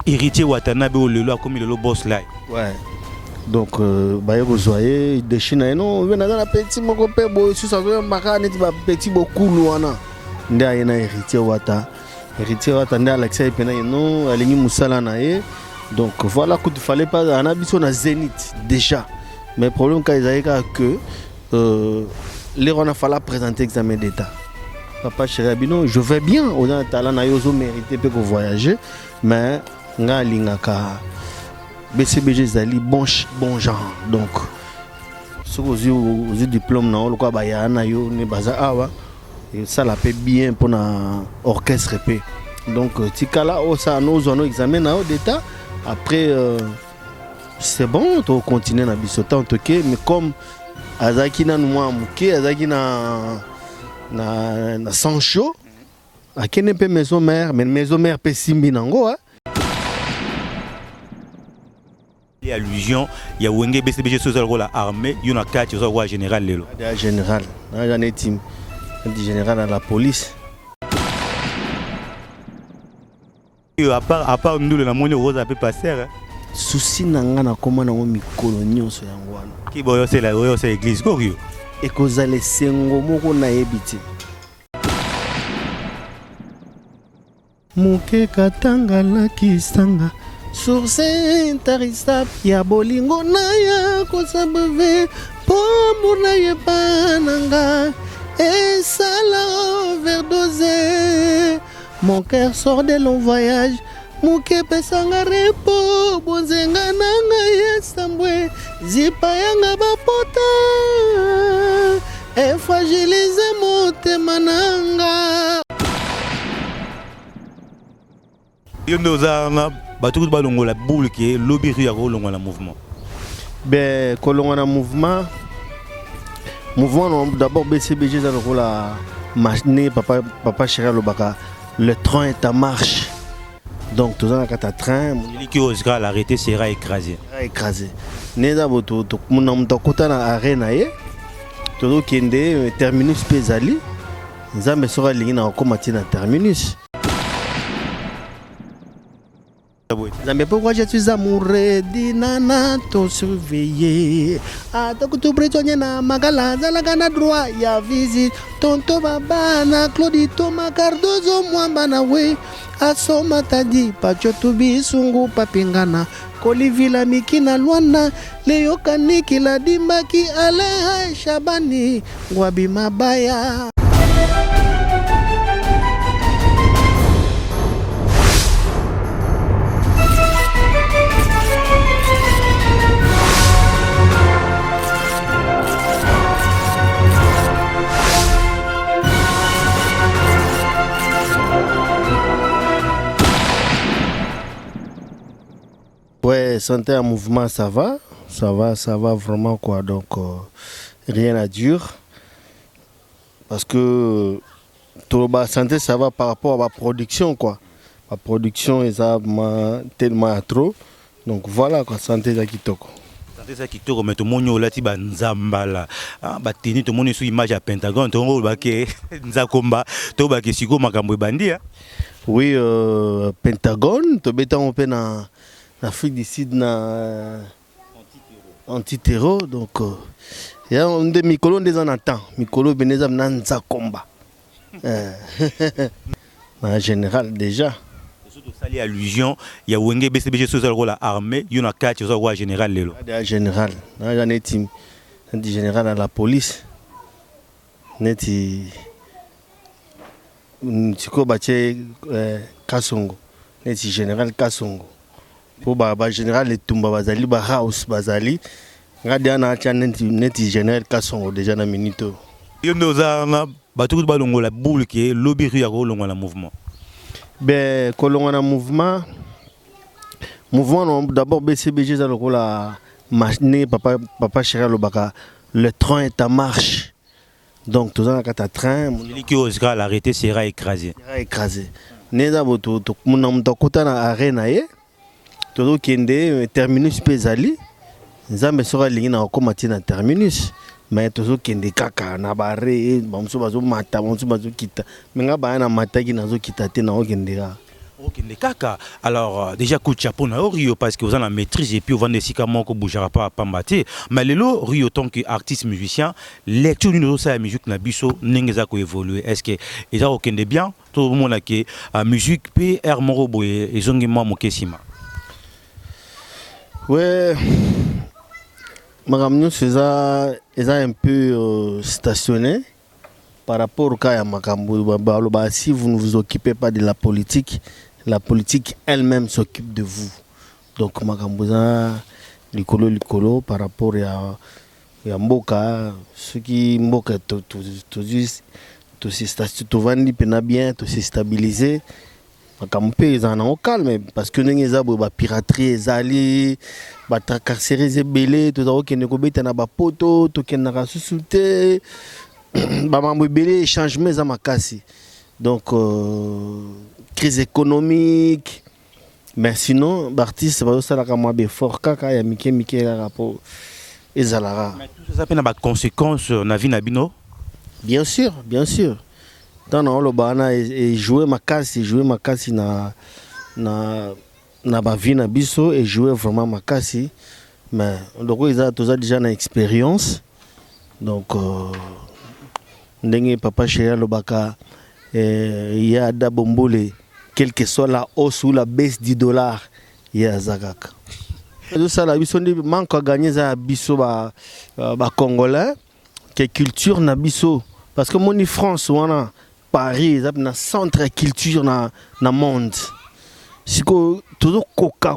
Héritier Watanabe oyo lelo akomi lelo boss lay. Ouais. Donc euh, baye kozwa ye deshi na ye non ve naza na petit moko mpe boye susu azoyambaka neti bapetit bokulu wana nde aye na héritier wata héritier wata nde alakisa ye mpena ye non alingi mosala na ye donc voilà kutu fallait pas ana biso na zénith déjà mais problème kaka ezalaki kaka que euh, lere wana fallait présenter examen d'état papa chéri abino je vais bien oza na talent na yo ozo mérite mpe kovoyager mais nga alingaka bcbg ezali bon, bon genre donc soki ozwi ozwi diplôme na yo lokola bayaya na yo nde baza awa esala mpe bien mpona orchestre mpe donc euh, tikala osala no ozwa no examen na yo d'état après euh, c'est bon tokontinue na biso ntango toke mais comme azalaki nanu mwa moke azalaki na, na, na sang chaud akende mpe maison mère mais maison mère mpe esimbi nango hein. Allusion ya Wenge BCBG soki oza lokola armée yo na kati oza lokola général lelo. Ya général naza neti neti général na la police. Yo à part à part ndule namoni okozala mpe pasteur hein. Souci na nga nakoma nango mikolo nyonso yango wana. Kibo oyo osela oyo osela église kokio. Ekozala esengo moko nayebi te. Moke katanga lakisanga source intarissable ya bolingo na ya kosabve mpo amour na ye epa na nga esala overdose mon cœur sort de long voyage moke pesanga repo bonzenga na ngai esambwe zipa yanga bapota efragilize motema na nga Yo nde oza wana bato kutu balongola boule ke lobi ri akolongwa na mouvement. Ben kolongwa na mouvement mouvement d'abord BCBG eza lokola ndenge papa, papa chéri alobaka le train est en marche donc toza na kati ya train celui qui osera l'arrêter sera écrasé sera écrasé nde eza boto na moto akota na arrêt na ye tozokende terminus mpe ezali nzambe soki alingi na kokóma ti na terminus Nzambe pourquoi je suis amoureux dinana to surveiller ata kutu prisonnier na makala azalaka na droit ya visite tonto babana Claudi Toma Cardozo mwamba na we asoma tadi pacho tubisungu papingana kolivila mikina lwana leyokani kiladimbaki alain shabani ngwabi mabaya. Ouais, santé en mouvement, ça va. Ça va, ça va vraiment quoi. Donc, euh, rien à dire. Parce que tout santé, ça va par rapport à ma production quoi. Ma production, eza tellement trop. Donc voilà quoi, santé eza kitoko. Santé eza kitoko mais tomoni olati ba nzambala ah, ba tenue tomoni sous image ya Pentagone tongo olobake nzakomba tobake sikoyo makambo ebandi ah. Oui, euh, Pentagone, tobetango mpe na Afrique du Sud na antiterro donc euh, ya nde mikolo nde eza na temps mikolo bene eza na nzakomba eh. na général déjà soki tosali allusion ya wenge bcbg soki oza lokola armée yo na kati oza lokola général lelo ya général naza neti neti général na la police neti sikoyo batie eh, kasongo neti général kasongo po ba, ba général etumba bazali ba house bazali nga deja naatya neti, neti général kasongo deja na minute oyo yo nde oza wana bato kutu balongola boule ke lobi ri akolongwa na mouvement ben kolongwa na mouvement mouvement d'abord bcbg eza lokola ndenge papa, papa chéri alobaka le train est en marche Donc toza na kati ya train. Celui qui osera l'arrêter sera écrasé. Sera écrasé. Nde eza boto na moto akota na arrêt na ye tozokende terminus mpe ezali nzambe soki alingi na kokóma ti na terminus mais tozokende kaka na bare bamosusu bazomata bamosusu bazokita me nga baya na mataki nazokita te nakokende kaka. Okende kaka. Alors déjà, coup de chapeau na yo, Rio, parce que oza na maîtrise et puis ovanda esika moko, bougeaka pa pamba te. Mais lelo, Rio, tant que artiste musicien, lecture nini ozosala ya musique na biso, ndenge eza koévolue? Est ce que eza kokende bien to omona ke musique mpe aire moko boye ezongi mwa moke nsima? Ouais, makambo nyonso eza un peu stationné par rapport ka ya makambo baloba: si vous ne vous occupez pas de la politique, la politique elle-même s'occupe de vous. Donc makambo eza likolo likolo par rapport ya mboka. Soki mboka tozwi, tovandi mpena bien, tose stabiliser, makambo mpe ezala nango calme, parce que ndenge eza boye, bapiraterie ezali, batracasserie eza ebele. Toza kokende kobeta na bapoto, tokendaka susu te, bamambo ebele, changement eza makasi. Donc crise économique. Mais sinon baartiste bazosalaka mwa baeffort kaka ya mike mike kaka mpo ezalaka. Mais tout eza mpe na baconséquence na vie na bino? Bien sûr, bien sûr. Ntango na oloba wana, ejoue makasi, ejoue makasi na bavie na biso, ejoue vraiment makasi. Mais loko eza, toza déjà na expérience. Donc ndenge papa chéri alobaka, ye ada bombole, quelle que soit la hausse ou la baisse du dollar, ye aza kaka. Ezosala biso nde manque à gagner eza ya biso bacongolais ke culture na biso, parce que moni France wana, Paris eza na centre ya culture na monde. Sikoyo tozokoka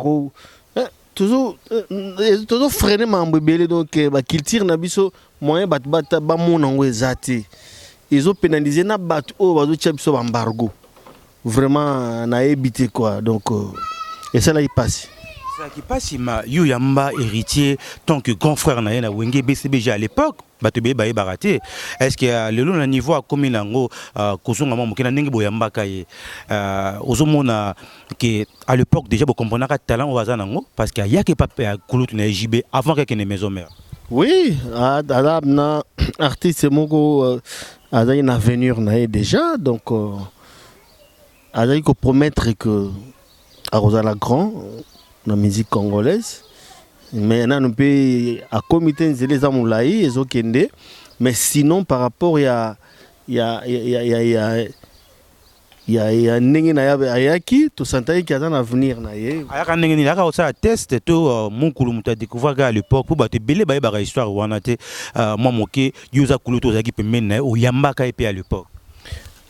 tozofreiner makambo ebele. Donc baculture na biso, moyen bato bamona yango eza te. Ezopénaliser na bato oyo bazotia biso baembargo. Vraiment nayebi te quoi. Donc esalaki mpasi. Ezalaki mpasi. Ma yo yamba Héritier tant que grand frère na ye na Wenge BCBG à l'époque, bato ebele bayebaka te. Est ce que lelo na niveau akomi nango, kozonga mwa moke na ndenge boyambaka ye, ozomona ke à l'époque déjà bokomprenaka talent oyo aza nango? Parce que ayaki epa ya kulutu na ye JB avant kakende maison mère. Oui, aza na artiste moko azalaki na avenir na ye déjà. Donc azalaki kopromettre que akozala grand na musique congolaise, mais nanu mpe akomi te. Nzela eza molai, ezokende. Mais sinon, par rapport ya ndenge na ye ayaki, tosantaki aza na avenir na ye. Ayaka ndenge nini? Ayaka kosala test to mokulu moto adécouvraka à l'époque? Mpo bato ebele bayebaka histoire wana te. Mwa moke, yo oza kulu to ozalaki pembeni na ye, oyambaka ye mpe à l'époque?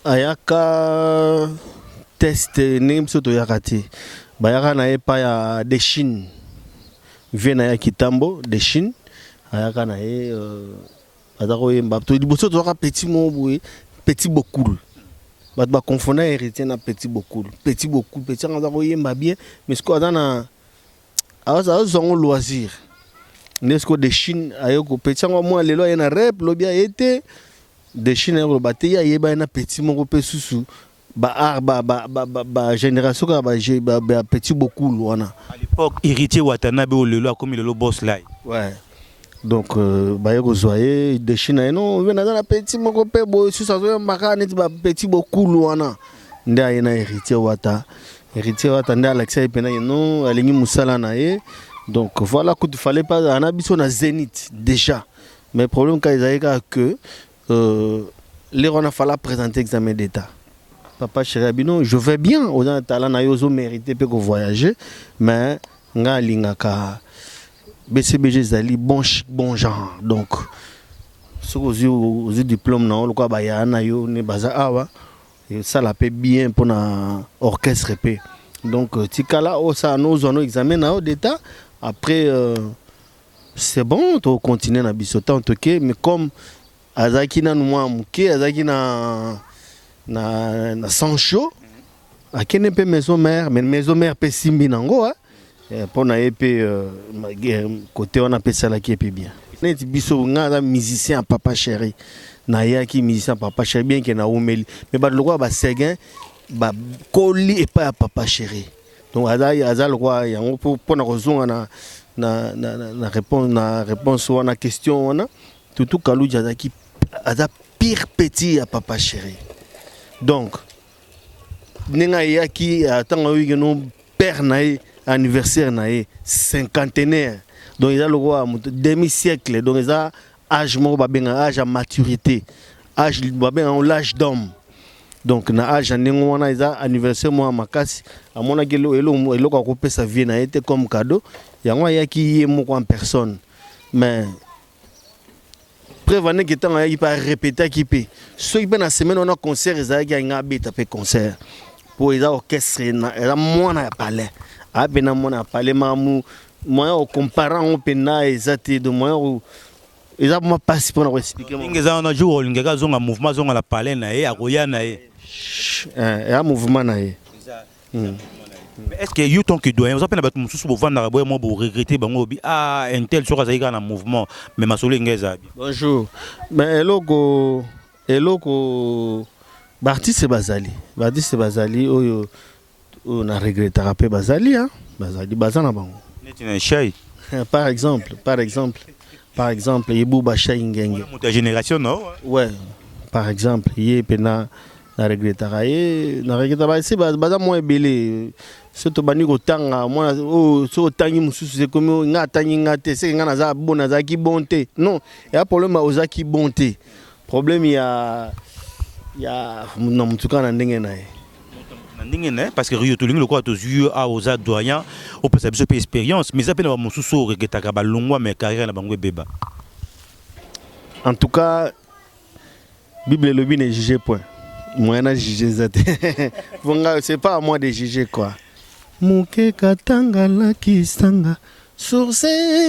Ayaka test ndenge biso toyaka te. Bayaka na ye epai ya de Chine, vie na ye ya Kitambo de Chine. Ayaka na ye, aza koyemba. Liboso tozwaka petit moko boye, Petit Bokul. Bato bakonfonda Héritier na Petit Bokul. Petit Bokul, petit yango aza koyemba bien, mais sikoyo aza na azozwa yango loisir. Nde sikoyo de Chine aye ko petit yango mwa lelo aye na rep, lobi aye te. De Chine aye koloba te, ye ayeba ye na petit moko mpe susu baart bagénération kaka bapetit Bokul wana. À l'époque, Héritier Watanabe oyo lelo akomi lelo Boss Lai. Ouais. Donc baye kozwa ye de Chine aye non ve naza na petit moko mpe boye susu azoyembaka neti bapetit Bokulu wana. Nde aye na Héritier Wata. Héritier Wata nde alakisa ye mpena ye non alingi mosala na ye. Donc voilà, kutu fallait pas ana biso na Zénith déjà, mais problème kaka ezali kaka que l'heure wana fallait présenter examen d'état. Papa chéri abino, je vais bien, oza na talent na yo, ozomérite mpe kovoyager, mais ngai alingaka BCBG ezali bon chic, bon genre. Donc soki ozwi diplôme na yo lokola baya na yo ne baza awa, esala mpe bien mpona orchestre mpe. Donc tikala osala no, ozwa no examen na yo d'état, après c'est bon, tokontinue na biso tant toke. Mais comme azalaki nanu mwa moke, azalaki na sang chaud, akende mpe maison mère. Mais maison mère mpe esimbi nango mpo na ye mpe côté wana mpe esalaki ye mpe bien. Neti biso, ngai aza musicien ya papa chéri, nayaki musicien ya papa chéri, bien ke naumeli, mais bato lokola baseguin bakoli epai ya papa chéri. Donc aza lokola yango mpona kozonga na réponse wana, question wana, Tutu Kaluji azalaki, aza pire petit ya papa chéri. Donc Ndenge ayaki, ntango ayoki no père na ye, anniversaire na ye cinquantenaire, donc eza lokola moto demi siècle. Donc eza âge moko babengaka âge ya maturité, âge babengaka l'âge d'homme. Donc na âge ya ndenge wana, eza anniversaire moko ya makasi. Amonaki eloko akopesa vie na ye te comme cadeau, yango ayaki ye moko en personne. Mais preuve andenge, ntango ayaki mpe, arépétaki mpe. Soki mpe na semaine wana concert ezalaki, alinga abeta mpe concert, mpo eza orchestre, eza mwana ya palais, aya mpena mwana ya palais. Makambo moyen okompare yango mpena eza te. Donc moyen eza mwa mpasi mpona koexpliquer. Ndenge eza wana, jour olingaki azonga mouvement, azonga na palais na ye, akoya na ye. Eya mouvement na ye. Mais est ce que yo, tant que doyen, oza mpe na bato mosusu bovandaka boye, mwa boregretter bango, obi ah, un tel soki azali kaka na mouvement, mais masolo enge eza bien? Bonjour. Mais eloko baartiste bazali, baartiste bazali oyo na regrettaka mpe bazali, bazali, baza na bango. Neti na Shai? Par exemple Ibuba Shai Ngenge. Moto ya génération no. Ouais, par exemple ye mpena na regrettaka ye, na regrettaka basi baza mwa ebele. So tobandi kotanga mwana oyo, so otangi mosusu, ekomi nga atangi nga te, seke nga naza bon, nazalaki bon te. Non, eya problème ozalaki bon te, problème ya na motu kaka na ndenge na ye. Na ndenge na ye, parce que Rio, tolingi lokola tozwi yo awa, oza doyen, opesa biso mpe expérience. Mais eza mpe na bamosusu oyo oregrettaka, balongwa mais carrière na bango ebeba? En tout cas, Bible elobi ne juge point. Moyen na juge eza te. Vonga, c'est pas à moi de juger, quoi. Moke katanga lakisanga source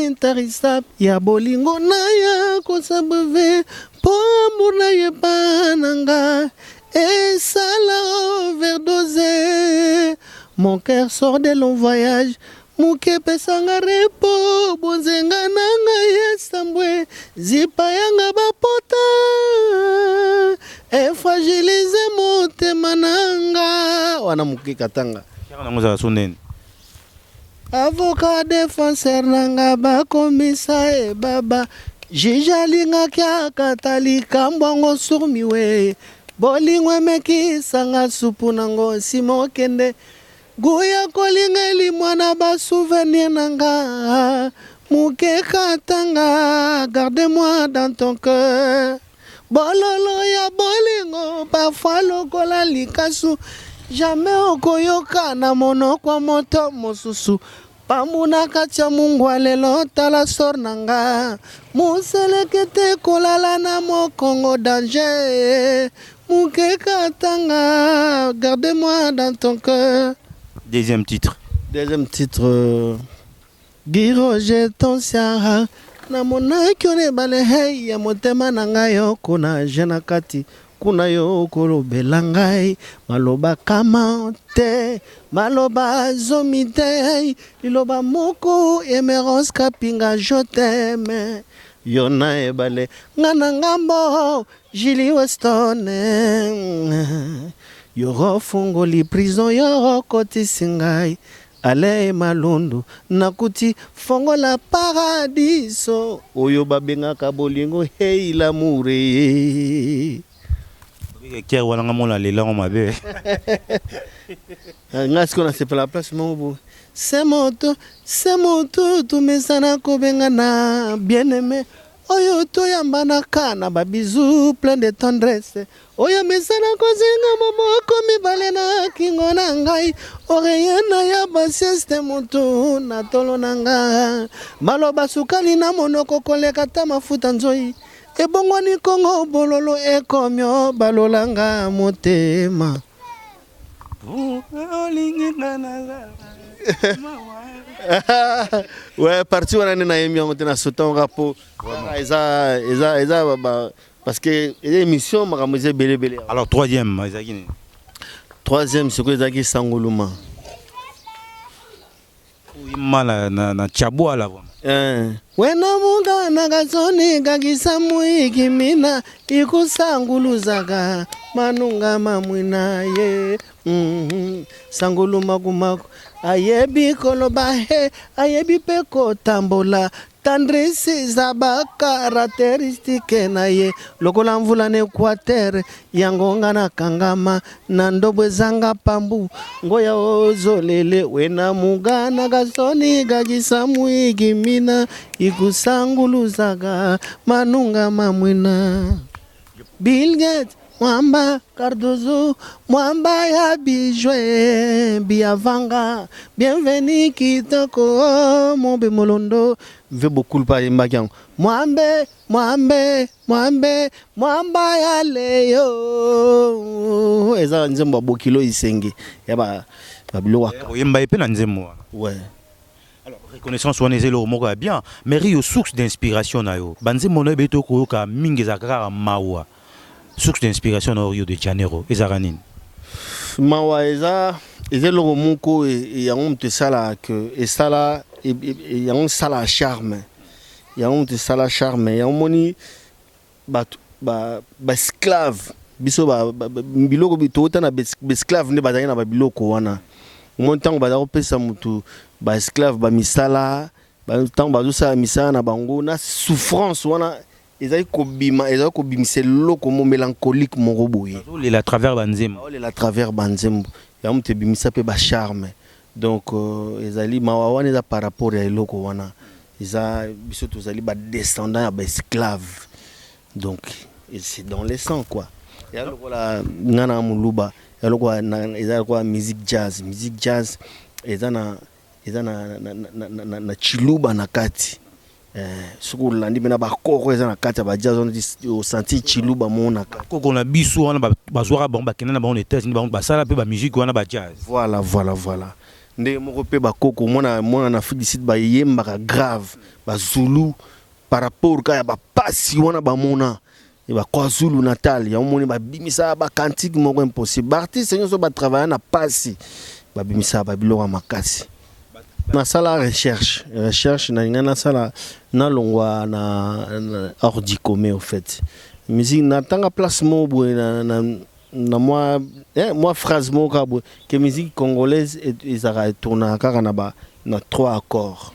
intarissable ya bolingo na ya kosabeve, mpo amour na ye pa na nga esala overdose. Mon cœur sort de long voyage, moke epesanga repos, bonzenga na ngai esambwe, zipa yanga bapota efragilize motema na nga wana. Moke katanga. Kaka nango ezala so ndeni. Avocat défenseur na nga bakomisa e baba juge, alingaki akata likambo yango surmiwe. Bolingo emekisanga supu nango, nsima okende guya kolinga elimwa na basouvenir na nga. Moke katanga, garde-moi dans ton cœur. Bololo ya bolingo parfois lokola likasu, jamais okoyoka na monoko ya moto mosusu. Pambu na kati ya mungwa, lelo tala sort na nga, moseleke te kolala na mokongo danger. Moke katanga, garde-moi dans ton cœur. Deuxième titre. Deuxième titre, Guy Roger Tonsiara. Namonaki yo na ebale, hei ya motema na ngai, yo kuna je na kati kuna, yo kolobela ngai maloba kama te, maloba zomi te, liloba moko, Emerance Kapinga, je t'aime. Yo na ebale, nga na ngambo, Julie Weston, yo ofungoli prison, yo okotisi ngai ale malundu, nakuti fongola paradiso oyo babengaka bolingo, hei l'amour. Kiere wana nga mona lelango mabe. Nga sikoyo nasepela place moko boye, se moto, se moto tomesana kobengana bien aimé, oyo toyambanaka na babisous plein de tendresse, oyo mesana kozinga maboko mibale na kingo na ngai, oreille na ya basieste, motu na tolo na nga, maloba sukali na monoko koleka ta mafuta nzoi, ebongwani kongo bololo, ekomio balolanga motema. Olingi nga nazala. Ouais, partie wana nde nayembi yango te, na sotango po eza parce que eza émission, makambo eza ebele ebele. Alors, troisième ezalaki nini? Troisième sikoyo ezalaki Sangoluma. Oyima na Chabwala vraiment. Wena mungana kasoni kakisa muikimina ikusanguluzaka manunga mamwina ye. Sangoluma kumako ayebi koloba, he ayebi mpe kotambola. Tendresse eza ba caractéristique na ye lokola mvula na Equateur, yango nga nakangama na ndobo ezanga pambu ngoya ozolele wena mugana gasoni gakisamuigimina ikusanguluzaga manunga mamwina. Bill Gates Mwamba Cardozo Mwamba ya bijwe biavanga bienveni kitoko mobe molondo ve bokulu mpe ayembaki yango mwambe mwambe mwambe mwamba ya leyo eza nzembo ya bokilo isenge ya babiloko. Oyemba ye mpe na nzembo wana? Ouais. Alors, reconnaissance wana eza eloko moko ya bien, mais Rio, source d'inspiration na yo, banzembo na yo ebele tokoyoka mingi ezalaka kaka mawa. Source d'inspiration na yo, Rio de Janeiro, ezalaka nini? Mawa eza eloko moko yango moto esalaka ke esala yango, esalaka charme yango, moto esala charme yango. Moni bato baesclave, biso biloko touta na baesclave nde bazalaki na babiloko wana. Omoni ntango baza kopesa motu baesclave bamisala, ntango bazosala misala na bango na souffrance wana, ezali kobima, ezali kobimisa eloko mo mélancolique moko boye. Olela à travers banzembo. Olela à travers banzembo yango, moto ebimisa mpe bacharme. Donc ezali mawa wana, eza par rapport ya eloko wana, eza biso tozali badescendant ya baesclave, donc c'est dans le sang quoi. Ya lokola nga na moluba, ya lokola eza lokola musique jazz. Musique jazz eza na chiluba na kati. Soki olandi mpena bakoko eza na kati ya bajazz wana, osentir chiluba moko na kati. Koko na biso wana bazwaka bango, bakenda na bango na États-Unis, bango basala mpe bamusique wana, bajazz. Voilà, ndenge moko mpe bakoko mwana mwana na Afrique du Sud bayembaka grave bazulu par rapport kaka ya bapasi wana bamona bakwazulu Natal. Yango moni babimisaka bacantique moko impossible. Baartiste nyonso batravaille na pasi, babimisaka babiloko ya makasi. Nasala recherche, nalinga nasala, nalongwa na hors du commun. Au fait, musique natanga place moko boye na mwa phrase moko kaka boye ke musique congolaise ezalaka etournaka kaka na trois accords,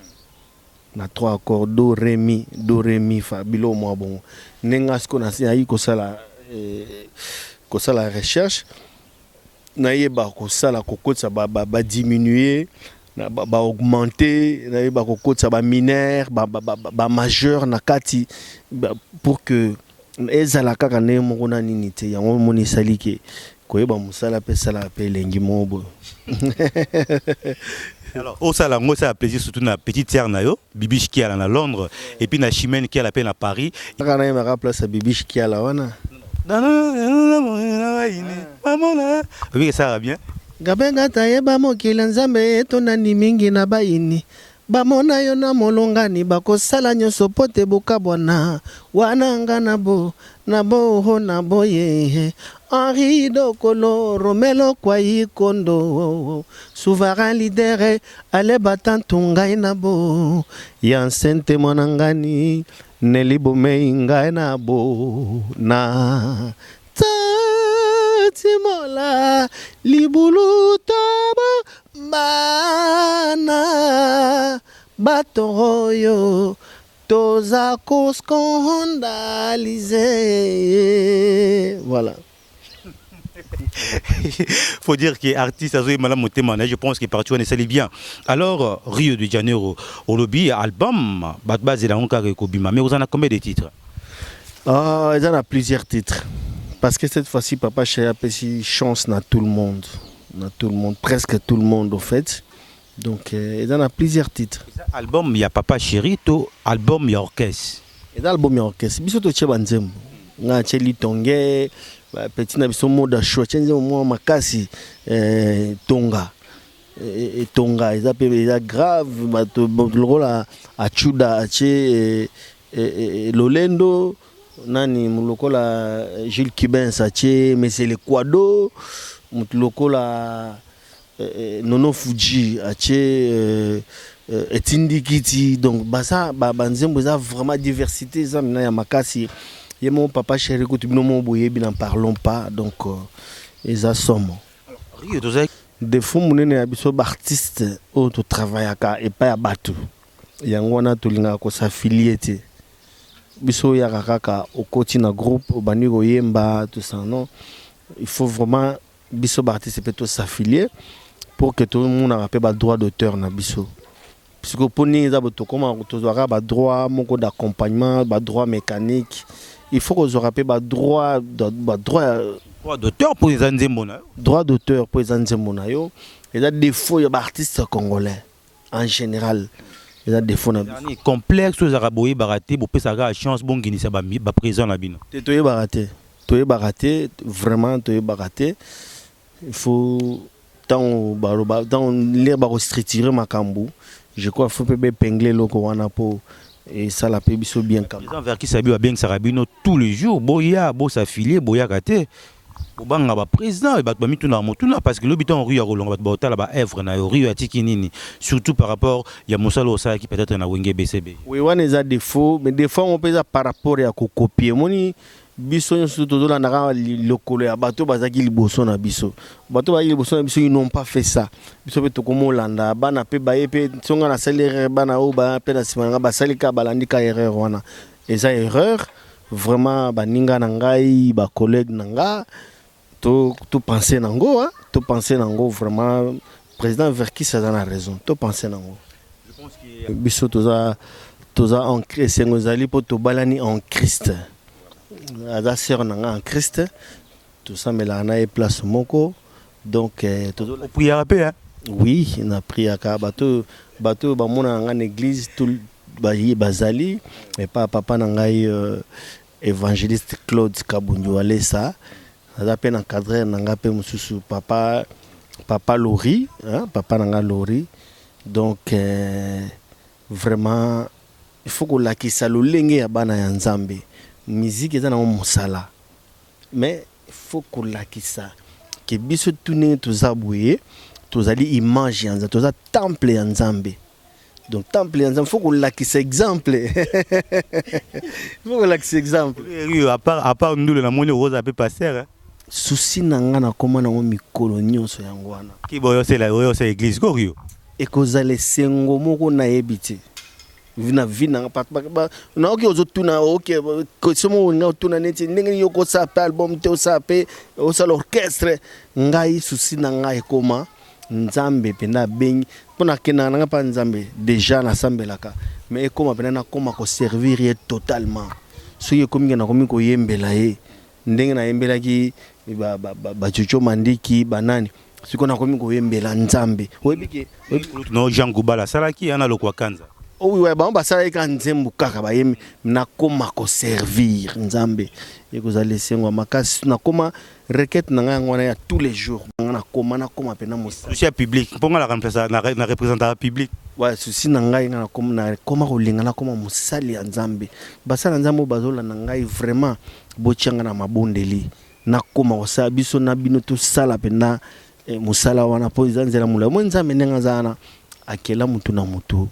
na trois accords: do, ré, mi, do, ré, mi, fa, biloko mwa bongo. Ndenge sikoyo nayi kosala recherche, nayeba kosala kokotisa badiminue, baaugmente, nayeba kokotisa bamineur, bamajeur na kati pour que ezala kaka ndenge moko na nini te. Yango omoni esali ke koyeba mosala mpe esalaka mpe elengi moko boye. Alors osala yango, osala plaisir surtout na petite sœur na yo Bibiche Kiala na Londres et puis na Chimène Kiala mpe na Paris. Kaka nayebaka place ya Bibiche Kiala wana. Obi esalaka bien. Gabenga tayeba mokili Nzambe etondani mingi na bayini, bamona yo na molongani, bakosala nyonso po te bokabwana wana. Nga na bo na boho na boye Henri Dokolo Romelo Kwai Kondo souverain leader ale batantu ngai na bo ya nsente mwana ngani Neli bomei ngai na bo na tatimola libulu tobo bana bato oyo toza koscandaliser, voilà. Faut dire que artiste azoyeba na motema na, je pense que parti wana esali bien. Alors, Rio de Janeiro, olobi album bato bazela yango kaka ekobima, mais oza na combien de titres? Ah, eza na plusieurs titres parce que cette fois-ci Papa Chéri apesi chance na tout le monde, na tout le monde, presque tout le monde au fait. Donc eza na plusieurs titres. Eza album ya Papa Chéri to album ya orchestre? Eza album ya orchestre. Biso totie banzembo, nga atie litonge, petit na biso moda show atie nzembo mwa makasi, tonga etonga eza mpe eza grave. Bato lokola Achuda atie lolendo nani, lokola Jules Kibens atie Mesele Kwado, motu lokola Nono Fuji atie etindi kiti. Donc baza banzembo eza vraiment diversité, eza mina ya makasi. Ye moko Papa Chéri kutu bino moko boyebi, n'en parlons pas. Donc eza somo. Rio, tozali Défaut monene ya biso baartiste oyo totravaillaka epai ya bato. Yango wana tolingaka kos'affilier te. Biso oyaka kaka, okoti na groupe, obandi koyemba, tout ça. Non, il faut vraiment biso baartiste mpe tos'affilier pour que tomonaka mpe badroit d'auteur na biso. Sikoyo mpo nini eza boye? Tokóma tozwaka badroit moko d'accompagnement, badroit mécanique. Il faut kozwaka mpe badroit Droit d'auteur mpo eza nzembo na yo. Droit d'auteur mpo eza nzembo na yo. Eza défaut ya baartiste congolais en général, eza défaut na biso. Ezali complexe oyo ezalaka, boyebaka te, bopesaka chance bonginisa baprésident na bino. Te, toyebaka te, toyebaka te, vraiment toyebaka te. Il faut ntango baloba, ntango lere bakostructure makambo, je crois faut mpe baépingler eloko wana mpo esala mpe biso bien kama. Président Verckys abi babengisaka bino tous les jours, boya bos'affilier, boyaka te, bobanga baprésident. Bato bamitunaka motuna parce que lobi ntango Rio ya kolonga, bato baotala baœuvre na yo, Rio atiki nini, surtout par rapport ya mosala oyo osalaki peut-être na Wenge BCB. Oui, wana eza défaut, mais défaut yango mpe eza par rapport ya kocopier. Omoni, biso nyonso tozolandaka lokolo ya bato bazalaki liboso na biso. Bato bazalaki liboso na biso, ils n'ont pas fait ça. Biso mpe tokomolanda. Bana mpe baye mpe, songa nasali erreur, bana oyo baya mpe na nsima na nga basali ka, balandi ka erreur wana. Eza erreur vraiment. Baninga na ngai, bacollègue na nga, topense nango, topense nango vraiment. Président Verckys aza na raison, topense nango. Biso toza en esengo ezali mpo tobalani en Christ. Aza sœur na nga en Christ, tosambelaka na ye place moko. Donc Opriaka mpe? Oui, napriaka. Bato oyo bamonaka nga na église bazali epa papa na ngai, évangéliste Claude Kabundu Walesa. Aza mpe na cadre na nga mpe mosusu, papa Lori, hein, papa na nga Lori. Donc vraiment il faut kolakisa lolenge ya bana ya Nzambe. Musique eza nango mosala, mais il faut kolakisa ke biso tu ndenge toza boye, tozali image ya Nzambe, toza temple ya Nzambe. Donc temple ya Nzambe, faut kolakisa exemple, faut kolakisa exemple. À part ndule, namoni okozala mpe pasteur. Souci na nga, nakóma nango mikolo nyonso yango wana. Kiba oyosela, oyosela église ko, Rio? Ekozala esengo moko nayebi te na vie nanga. Naoki ozotuna, oke question moko olinga otuna neti ndenge nini okosala mpe album te, osala mpe, osala orchestre. Ngai souci na ngai ekoma Nzambe mpenza abengi mpo nakendaka nanga mpa Nzambe, déjà nasambelaka, mais ekoma mpenza nakoma koservir ye totalement. Soki ekomi ke nakomi koyembela ye ndenge nayembelaki bajojo Mandiki, banani, sikoyo nakomi koyembela Nzambe, oyebi ke No, Jean Goubal asalaki ana lokwa kanza. Oyo bango basalaki kaka nzembo, kaka bayembi. Nakoma koservir Nzambe, ekozala esengo ya makasi. Nakoma requête na ngai yango wana ya tous les jours. Nga nakoma mpena mosala. Souci ya public, mpo nga na représentaka public. Ouais, souci na ngai, nga nakoma kolinga nakoma mosali ya Nzambe. Basali ya Nzambe oyo bazolanda ngai, vraiment botianga na mabondeli, nakoma kosala. Biso na bino tosala mpenza mosala wana mpo eza nzela molai. Moi, Nzambe ndenge aza wana, akela mutu na mutu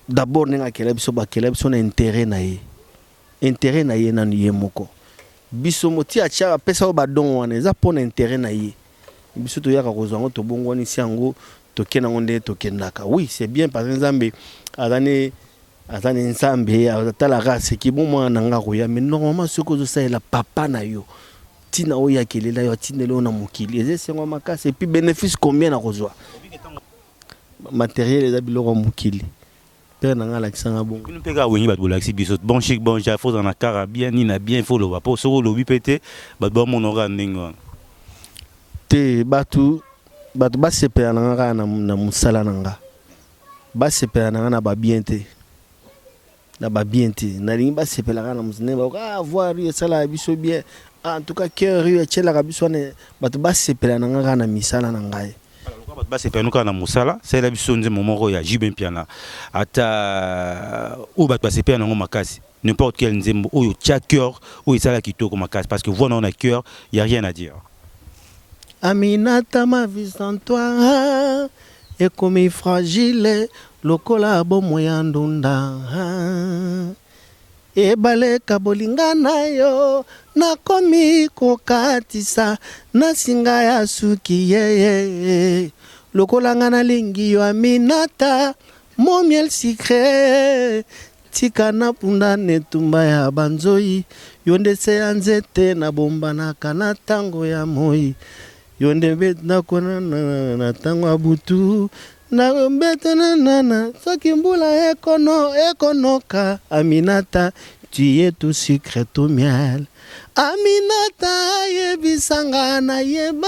d'abord. Ndenge akela biso, bakela biso na intérêt na ye, intérêt na ye nanu ye moko. Biso moti atia, apesa oyo badon wana, eza mpo na intérêt na ye. Biso toyaka kozwa yango, tobongwanisi yango, tokende yango ndenge tokendaka. Oui, c'est bien, parce que Nzambe aza ne Nzambe atalaka, aseki bo mwana na nga koya. Mais normalement soki ozosalela papa na yo, ntina oyo akelela yo, atindeli oyo na mokili, eza esengo makasi. Et puis bénéfice combien na kozwa matériel, eza biloko ya mokili. Père na nga alakisanga bongo. Bino mpe kaka Wenge, bato bolakisi biso bon chic, bon genre. Faut ozala na kara bien, nini na bien. Faut oloba, mpo soki olobi mpe te, bato bamona kaka ndenge wana. Te, bato basepela na nga kaka na mosala na nga. Basepela na nga na babien te, na babien te. Nalingi basepela kaka na ndenge bakoka, ah, voir esalaka biso bien. Ah, en tout cas cœur oyo etielaka biso wana, bato basepela na nga kaka na misala na ngai. Lokola bato basepela no kaka na mosala, salela biso nzembo moko ya JB Mpiana, ata oyo bato basepela nango makasi, n'importe quel nzembo oyo tia cœur, oyo esala kitoko makasi, parce que voix na yo na cœur, y a rien à dire. Aminata, ma vie sans toi ekomi fragile lokola bomoi ya ndunda. Ebaleka bolinga na yo, nakomi kokatisa na singa ya suki yeye. Lokola nga nalingi yo, Aminata. Mon miel sucré tika na punda na etumba ya banzoi yo nde se ya nzete nabombanaka na ntango ya moi yo nde betako na ntango ya butu na mbeto nanana soki mbula ekono ekonoka. Aminata, tu es tout sucre, tout miel. Aminata, ayebisanga nayeba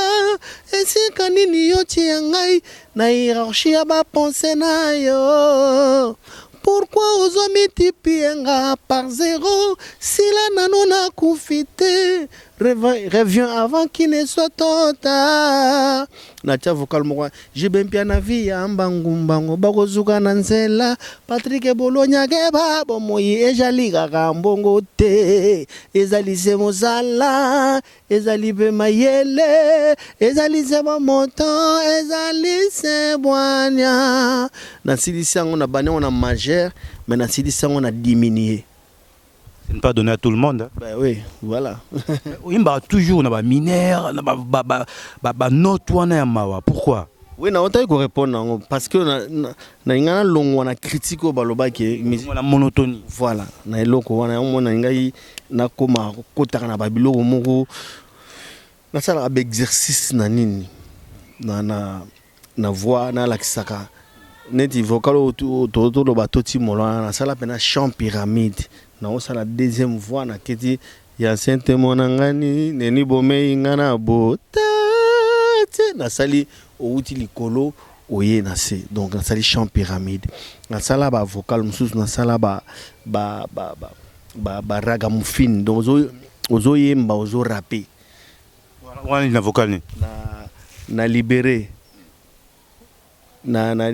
esika nini yo tia ngai na hiérarchie ya bapensées na yo. Pourquoi ozwa multiplier nga par zéro? Sila nano nakufi te. Reviens avant qu'il ne soit trop tard. Natia vocal moko jibe mpia na vie ya mbangu mbangu bakozuka na nzela. Patrik Bolonyakeba, bomoi ezali kaka mbongo te, ezali se mosala, ezali mpe mayele, ezali se bomoto, ezali se bwanya. Nasilisi yango na bani yango na majeur, mais nasilisi yango na diminué. Ce n'est pas donné à tout le monde, hein. Ben oui, voilà. Oyembaka toujours na bamineur, na banote wana ya mawa, pourquoi? Oui, naotaki korépondre yango parce que nalinga nalongwa na critique oyo balobaki. Na monotonie. Voilà, na eloko wana yango mona ngai nakóma kotaka na babiloko moko, nasalaka baexercice na nini na voix, nalakisaka neti vocal oyo toloba totimolo wana. Nasala mpena chant pyramide, naosala deuxième voix, naketi ya sente mona ngani neni bomei nga na bota te, nasali outi likolo oye na se. Donc nasali chant pyramide, nasala bavocal mosusu, nasala ba ba ba ba ba, ba ragamuffin. Donc ozoyemba, ozorape. Wana na vocal nini? Na libéré, na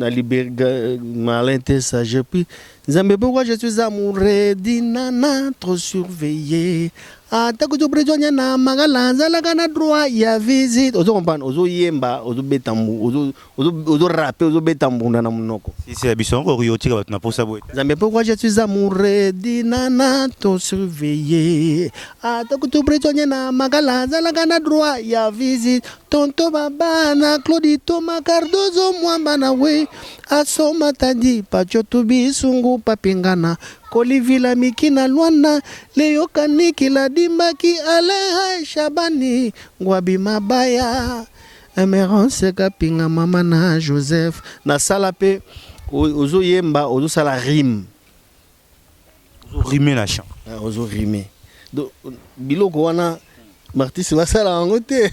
libéré malin te sage. Puis Nzambe, pourquoi je suis amoureux dinana trop surveillé, ata kutu prisonnier na Makala azalaka na droit ya visite. Ozo comprendre, ozoyemba, ozobeta, ozorape, ozobeta mbunda na monoko. Sisi ya biso yango okoki otika bato na posa boye. Nzambe, pourquoi je suis amoureux dinana trop surveillé, ata kutu prisonnier na Makala azalaka na droit ya visite. Tonto babana Claudi Toma Cardozo Mwamba na we asoma tadi pacho tubisungu papingana kolivila mikina lwana leyokanikila dimbaki Alain Shabani Ngwabi Mabaya Emerance Kapinga mama na Joseph. Nasala mpe ozoyemba, ozosala rime. Ozorime na chant. Ozorime. Donc biloko wana artiste basala yango te.